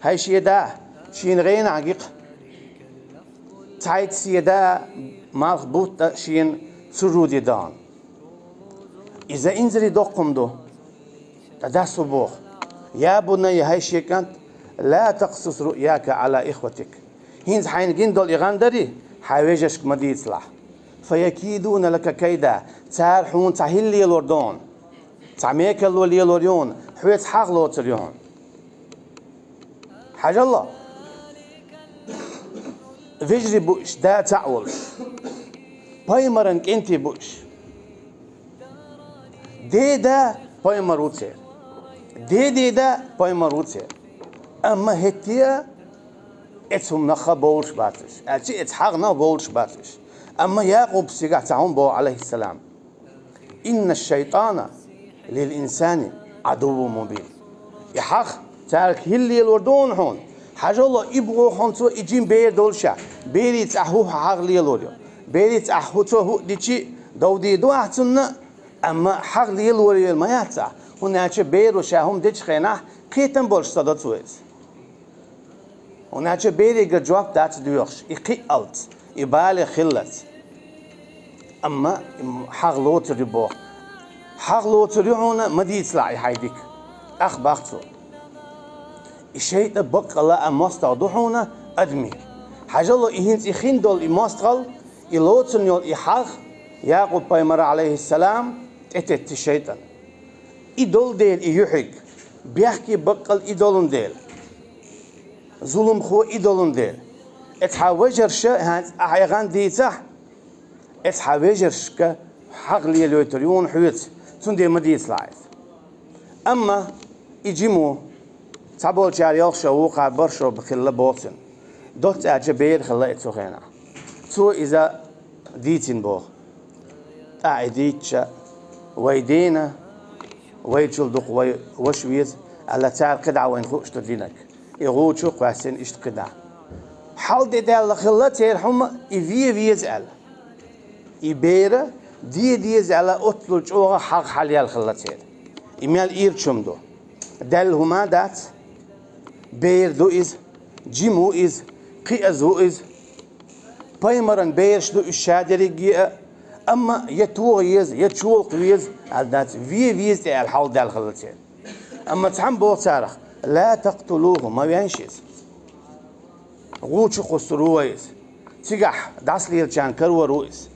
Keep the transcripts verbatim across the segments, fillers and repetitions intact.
ХӀай шен да, шена гӀенахь гикъ. Цхьайтта шен да малх бутта шена сужуде дахана. Иза инзаре доккха хӀума ду. Ткъа дас боху: «Я бунайя, хӀай шен кӀант, ла такъсус руъяка Ӏала ихватик». ХӀинца хьайна гина долу и гӀан дарий хьайн вежаршка ма дийцалахь. «Фаякидуна лака кайда», цара хьуна цхьа хӀилла лелор ду хьуна. Цхьа мекарло лелор ю хьуна, хьоьца хьагӀ лоцур ю хьуна. Хьажал, вежарий бу уьш, да цхьаъ волуш, пайхамаран кӀентий бу уьш. Ден да пайхамар ву церан. Ден ден да пайхамар ву церан. Амма хӀетте а оцу хӀуманах бовлуш бац уьш, аьлча оцу хьагӀанах бовлуш бац уьш. Амма Якъубас цигахь цхьа хӀума боху, Ӏалайхиссалам: «Инна шайтана лил инсани Ӏадуввун мубин». И хьагӀ цаьрга хӀилла лелор ду хьуна. Хьажал, и боху хьуна цо, и жима бер долуш а, бераца ахь хӀун хьагӀ лелор ю? Бераца ахь хӀун, цо хӀун дичи, дов дийр ду ахь цунна, амма хьагӀ лелор вер ма яц ахь, хӀунда аьлча беро ша хӀума дечу хенахь кхетам болуш ца до цо иза. ХӀунда аьлча беригара жоп дац доьхуш, и кхиалц, и балех хиллалц. Амма хьагӀ лоцур ю боху. ХьагӀ лоцур ю хьуна, ма дийцалахь и хьайн дика. Ах бах цо. И шайтӀа баккъалла а мостагӀа ду хьуна адамийн. Хьажал, и хӀинца и хин долу и мостагӀалла, и лоцун йолу и хьагӀ Якъуб-пайхамар, Ӏалайхиссалам, тӀететтий шайтӀана. И долу дела и юьхьиг, бехке баккъалла и долун дела, зуламхо и долун дела. Эцхьа вежарша, хӀинца ахьа и гӀан дийцахь, эцхьа вежаршка хьагӀ лелойтур ю хьуна хьоьца, цундела ма дийцалахь иза. Амма и жима ву, цхьаболчара ялх шо ву, кхара бархӀ шо хилла боху цуьнан. Доцца аьлча бер хилла и цу хенахь. Цо иза дийцина боху. ТӀаккха и дийцча, вай дена, вайчул дукха вай ваша веза, аьлла, цара кхидӀа вайна хууш ду динарг. И гӀу чу а кхоьссина иштта кхидӀа. Хьал де даьлла хилла церан хӀума, и вен веза аьлла. И бер де деза аьлла, оццул чӀогӀа хьагӀ хьалаяьлла хилла церан. И мел ирча хӀума ду. Даьлла хӀума а дац, бер ду иза, жима ву иза, кхиаза ву иза. Пайхамаран бераш ду уьш ша дерриге а, амма я тоха еза, я чолакх веза аьлла дац, вен веза тӀе аьлла хьал даьлла хилла церан. Амма цхьамма боху царах: «Ла такътулуху, ма вен иза. ГӀу чу кхуссур ву вай иза. Цигахь дӀасалелачарна карор ву иза».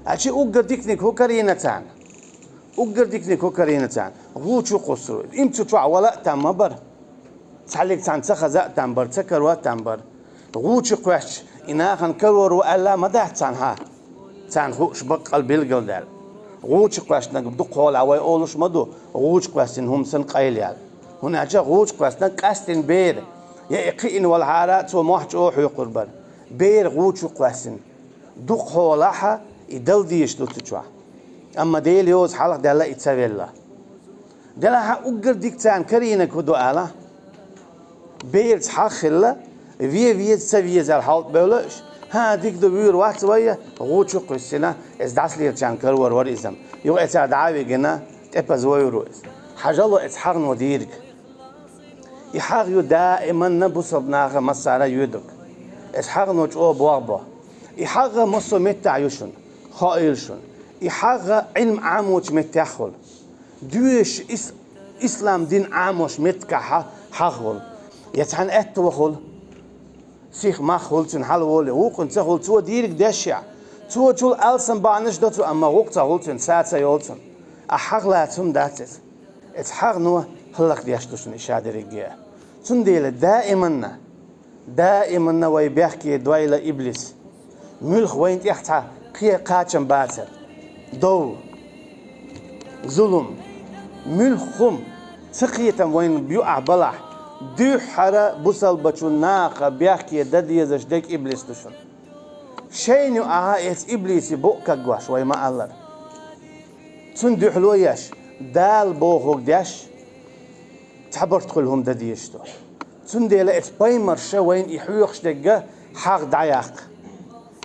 Аьлча уггар диканиг хӀун карийна царна? Уггар диканиг хӀун карийна царна? ГӀу чу кхуссур ву иза. Им цу чохь вала а там ма бара. Цхьаллиг цхьаьна ца хаза а там бара, ца каро а там бара. ГӀу чу кхоьссича, и нахана карор ву аьлла ма дац царна хьан? Царна хууш баккъал билгалдаьлла. ГӀу чу кхоьссинарг дукха хьолахь вай олуш ма ду, гӀу чу кхоьссина хӀума санна къайлаяьлла. ХӀунда аьлча гӀу чу кхоьссинарг къаьстина бер, я и кхиъна валахьара а цо мохь чӀогӀа хьоькхур бара. Бер гӀу чу кхоьссина дукха хьолахь и дала дезаш ду цу чохь. Амма Делан Йоза хьалха даьлла и ца велла. Делахь а уггар дика царна карийнарг хӀун ду ала? Бераца хьагӀ хилла, вен веза, ца веза аьлла хьалабевлла уьш. ХӀан, дика ду, вуьйр вац вай, гӀу чу кхуьссина, иза дӀасалелачарна карор вара иза-м. Юха эцара дӀа а вигина, тӀепаза вуьйр ву иза. Хьажал, эцу хьагӀано дийриг. И хьагӀ ю даиманна бусалба наха массара а йоьдург. Эцу хьагӀано чӀогӀа богӀу бо. И хьагӀ массо а меттехь ю шуна, хоийла шуна. И хьагӀ Ӏилма Ӏамочу меттехь хуьлу. Доьшуш ис-, ислам дин Ӏамош меттигахь хьагӀ хуьлу. Я цхьаьна аьтто хуьлу, сих-мах хуьлу цуьнан хьалаволу, вукхунна ца хуьлу, цо дийриг деш яхь. Цо чул алсам бахьанаш до цо, амма гӀуллакх ца хуьлу цуьнан, са ца йолу цуьнан. Ахь хьагӀ лаца хӀума дац иза. Эцу хьагӀано хӀаллакдеш ду шуна и ша дерриге а. Цундела даиманна, даиманна вай бехке дойла иблис. Муьлхха вайна тӀехь цхьа кхе кхачам бацар. Дов, зулам, муьлхха хӀума, цакхетам вайна юкъахь балахь, дуьххьара бусалбачу наха бехке дан дезаш дерг иблис ду шуна. Шайна юкъахь эцу иблисе букъ кагош вай ма-аллара. Цунна дуьхьало еш, Дала бохург деш, цхьабарт хуьлу хӀума дан дезаш ду. Цундела эцу пайхамарша вайна и хьоьхуш дерг хьагӀ дӀаяккха.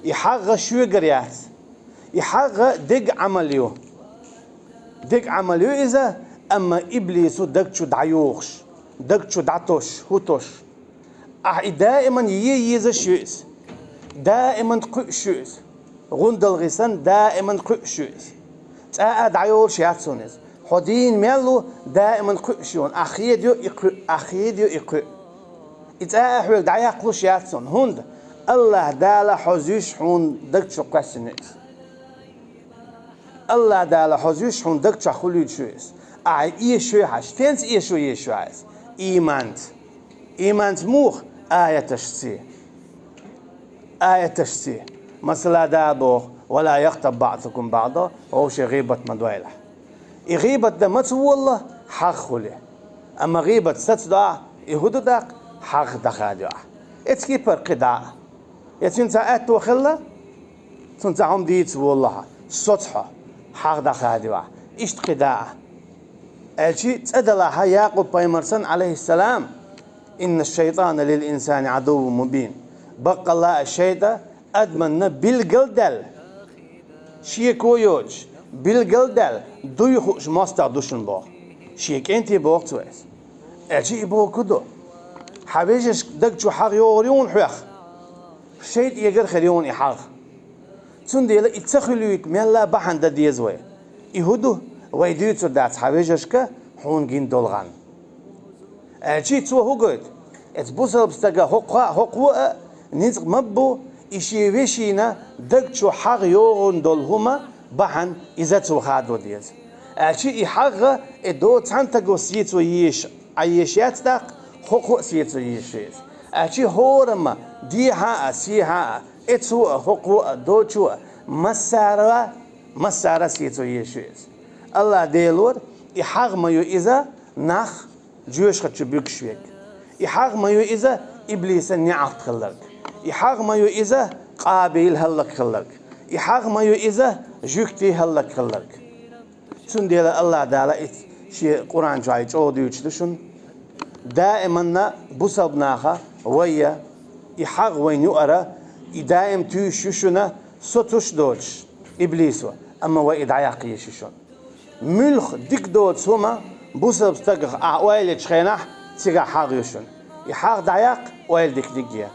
И хьагӀ шуьйгара яц. И хьагӀ дега Ӏамал ю. Дега Ӏамал ю иза, амма иблисо даг чу дӀайохуш, даг чу дӀатосуш, хӀу тосуш. Ахь и даиман е езаш ю иза. Даиман кхуьуш ю иза. ГӀундалгӀи санна даиман кхуьуш ю иза. ЦӀа а дӀайолуш яц хьуна иза. Хьо дийна мел ву, даиман кхуьуш ю хьуна. Ахь хедайо и кхуьу, ахь хедайо и кхуьу. И цӀа а хьоьга дӀаяккхалуш яц хьуна. ХӀунда? АллахӀ Дала хьо зуьйш хьуна даг чу кхоьссина ю иза. АллахӀ Дала хьо зуьйш хьуна даг чохь хуьлуьйтуш ю иза. Ахь эшаш ю хьажа. Стенца эшо езаш ю ахь иза? Ийманца. Ийманца муха? Аяташций. Аяташций. Масала, Дала боху: «Ва ла яхтаб баъдукум баъда», вовшийн гӀийбат ма дойлахь. И гӀийбат дан маца волалахь, хьагӀ хуьлий. Амма гӀийбат сацадо ахь, и хӀун ду тӀаккха? ХьагӀ дахадо ахь. Эцкий паргӀат кхин дӀа а. Я цуьнан цхьа аьтто хилла, цунна цхьа хӀума дийца волалахь, соцу хьо, хьагӀ дахадо ахь. Иштта кхин дӀа а. Аьлчи цӀа далахь Якъуб-пайхамар санна, Ӏалайхиссалам: «Инна шайтӀана лил инсани Ӏадуввун мубин». Баккъалла а шайтӀа адаманна билгал даьлла, шеко йоцуш, билгал даьлла, дуй хууш мостагӀа ду шуна боху. Шен кӀентий боху цо иза. Аьлчи и бохург хӀун ду? Хьан вежаршка даг чу хьагӀ йогӀур ю хьуна хьоьх? ШайтӀа эгар хир ю хьуна и хьагӀ. Цундела и ца хуьлуьйту мелла бахьана дан деза вай. И хӀун ду? Вай дуьйцур дац хьан вежаршка хьуна гина долу гӀан. Аьлчи цо хӀун гойту? Эцу бусалба стага хӀокхо а, хӀокхо а ницкъ ма бу, и шен вешина даг чу хьагӀ йогӀун долу хӀума бахьана иза цо хадо деза. Аьлчи и хьагӀ, и до цхьана стага сецо езаш, Ӏа езаш яц тӀаккха, хӀокхо а сецо езаш ю иза. Аьлчи хӀорамма, дехьа а, сехьа а, эцо а, хӀокхо а, дочо а, массара, массара сецо езаш ю иза. АллахӀ Делора, и хьагӀ ма ю иза нах жоьжахати чу буьгуш верг. И хьагӀ ма ю иза иблисан неӀалт хилларг. И хьагӀ ма ю иза Къабил хӀаллакьхилларг. И хьагӀ ма ю иза жуьгтий хӀаллакьхилларг. Цундела АллахӀ Дала и шен Къуръан чохь чӀогӀа дуьйцуш ду шуна. Даиманна бусалба наха вайя, и хьагӀ вайна юара, и даим туьйсуш ю шуна, соцуш доцуш иблисо, амма вай и дӀаяккха езаш ю шуна. Муьлхха дика доцу хӀума бусалба стагах ахь ойла ечу хенахь, цигахь хьагӀ ю шуна. И хьагӀ дӀаяккха, ойла дика дигге.